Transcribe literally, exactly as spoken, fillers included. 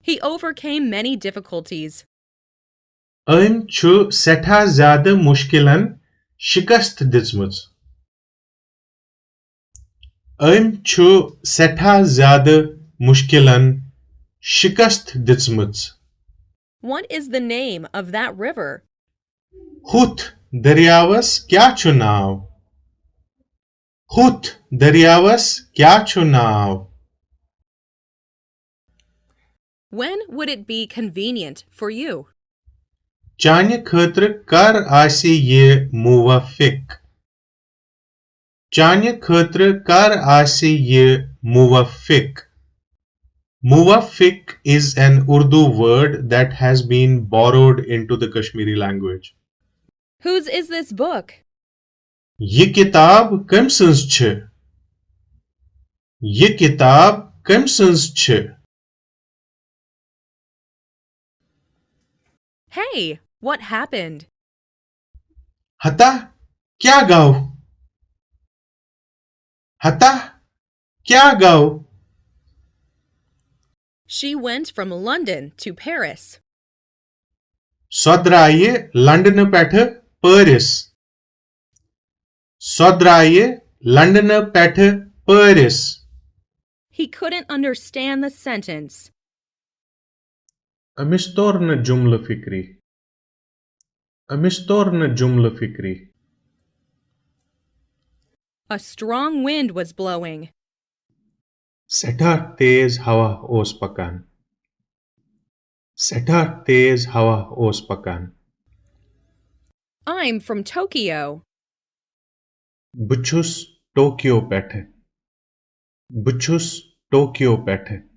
He overcame many difficulties. أمۍ چھُ سٮ۪ٹھاہ زیادٕ مُشکِلن شِکست دِژمٕژ۔ أمۍ چھُ سٮ۪ٹھاہ زیادٕ مُشکِلن شِکست دِژمٕژ۔ What is the name of that river? ہُتھ دٔریاوس کیٛاہ چھُ ناو؟ ہُتھ دٔریاوس کیٛاہ چھُ ناو؟ When would it be convenient for you? چانہِ خٲطرٕ کر آسہِ یہِ موافق؟ چانہِ خٲطرٕ کر آسہِ یہِ موافق؟ Muwafiq is an Urdu word that has been borrowed into the Kashmiri language. Whose is this book? یہِ کِتاب کٔمۍ سٕنٛز چھِ؟ یہِ کِتاب کٔمۍ سٕنٛز چھِ؟ Hey, what happened? ہتا کیٛاہ گوٚو؟ ہتا کیٛاہ گوٚو؟ She went from London to Paris. سۄ درٛایہِ لندنہٕ پٮ۪ٹھٕ پٲرِس۔ سۄ درٛایہِ لندنہٕ پٮ۪ٹھٕ پٲرِس۔ He couldn't understand the sentence. أمِس توٚر نہٕ جملہٕ فِکری۔ أمِس توٚر نہٕ جملہٕ فِکری۔ A strong wind was blowing. سٮ۪ٹھاہ تیز ہوا اوس پکان۔ سٮ۪ٹھاہ تیز ہوا اوس پکان۔ I'm from Tokyo. بہٕ چھُس ٹوکیو پٮ۪ٹھٕ۔ بہٕ چھُس ٹوکیو پٮ۪ٹھٕ۔